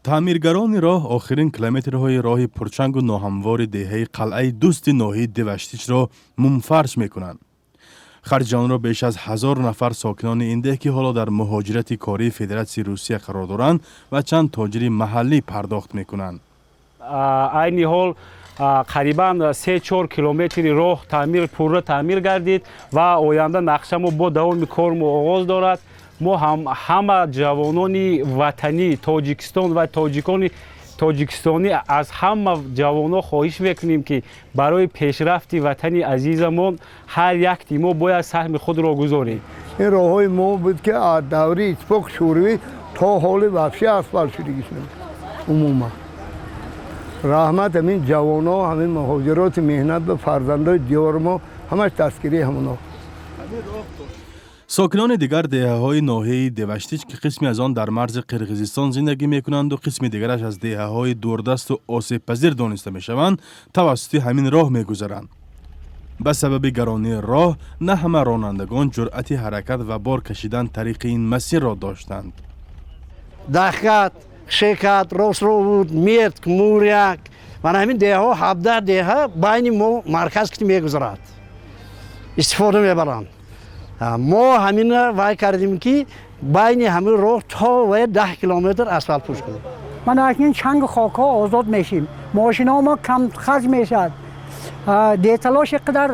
Таъмиргарони роҳ охирин километрҳои роҳи пурчангу ноҳамвори деҳаи Қалъаи Дӯсти ноҳияи Деваштичро мумфарш мекунанд. Харҷи онро беш аз 1000 нафар сокинони ин деҳ, ки ҳоло дар муҳоҷирати кории Федератсияи Русия қарор доранд, ва чанд тоҷири маҳаллӣ пардохт мекунанд. Айни ҳол қарибан 3-4 километри роҳ таъмир, пурра таъмир гардид ва оянда нақшамо бо давоми кормо оғоз дорад. Мо ҳама ҷавонони ватанӣ Тоҷикистон ва тоҷикони тоҷикистонӣ аз ҳама ҷавонон хоҳиш мекунем, ки барои пешрафти ватани азизамон ҳар якти мо бояд саҳми худро гузорем. Ин роҳҳои мо буд, ки аз даври Иттифоқи Шӯравӣ то ҳоли вообще асфалт шудагиш набуд умуман. Раҳмат ҳамин ҷавоно, ҳамин муҳоҷироти меҳнат ба фарзандои диёри мо, ҳамаш дастгирии ҳамоно. Сокинони дигар деҳаҳои ноҳияи Деваштич, ки қисме аз он дар марзи Қирғизистон зиндагӣ мекунанду қисми дигараш аз деҳаҳои дурдасту осебпазир дониста мешаванд, тавассути ҳамин роҳ мегузаранд. Ба сабаби гаронии роҳ на ҳама ронандагон ҷуръати ҳаракат ва бор кашидан тариқи ин масирро доштанд. Дахкат, Шекат, Ростровуд, Метк, Муряк, мана ҳамин деҳаҳо, 17 деҳа байни мо марказ ки мегузарад, истифода мебаранд. Мо ҳамина вай кардем, ки байни ҳамин роҳ то вай 10 километр асфалтпӯш кунем. Ман акнун чангу хокҳо озод мешим, мошинаҳо мо кам харҷ мешавад, деталош қадар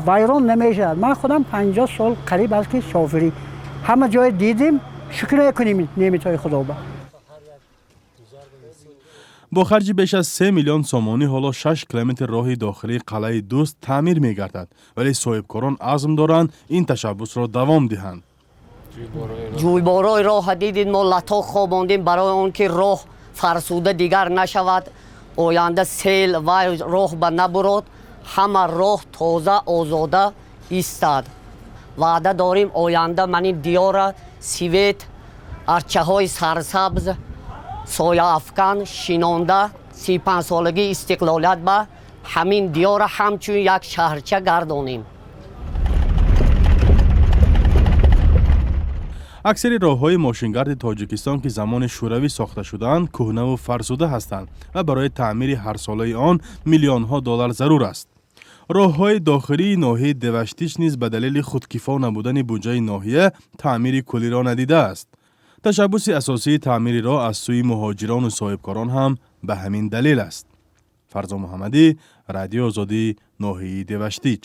вайрон намешавад. Ман худам 50 сол қариб аст, ки шофирӣ, ҳама ҷое дидем. Шукр мекунем неъматҳои Худоба. Бо харҷи беш аз 3 миллион сомонӣ ҳоло 6 километр роҳи дохилии Қалъаи Дӯст таъмир мегардад, вале соҳибкорон азм доранд, ин ташаббусро давом диҳанд. Ҷӯйборои роҳа дидид, мо лато хобондем барои он ки роҳ фарсуда дигар нашавад, оянда сел вай роҳ ба набурод, ҳама роҳ тоза, озода истад. Ваъда дорем, оянда манин диёра свет, арчаҳои сарсабз, сояафкан шинонда, 35-солагии истиқлолият ба ҳамин диёра ҳамчун як шаҳрча гардонем. Аксари роҳҳои мошингарди Тоҷикистон, ки замони Шӯравӣ сохта шудаанд, кӯҳнаву фарсуда ҳастанд ва барои таъмири ҳарсолаи он миллионҳо доллар зарур аст. Роҳҳои дохилии ноҳияи Деваштич низ ба далели худкифо набудани буҷаи ноҳия таъмири куллиро надидааст. Ташаббуси асосии таъмири роҳ аз сӯи муҳоҷирону соҳибкорон ҳам ба ҳамин далел аст. Фарзон Муҳаммадӣ, Радиои Озодӣ, ноҳияи Деваштич.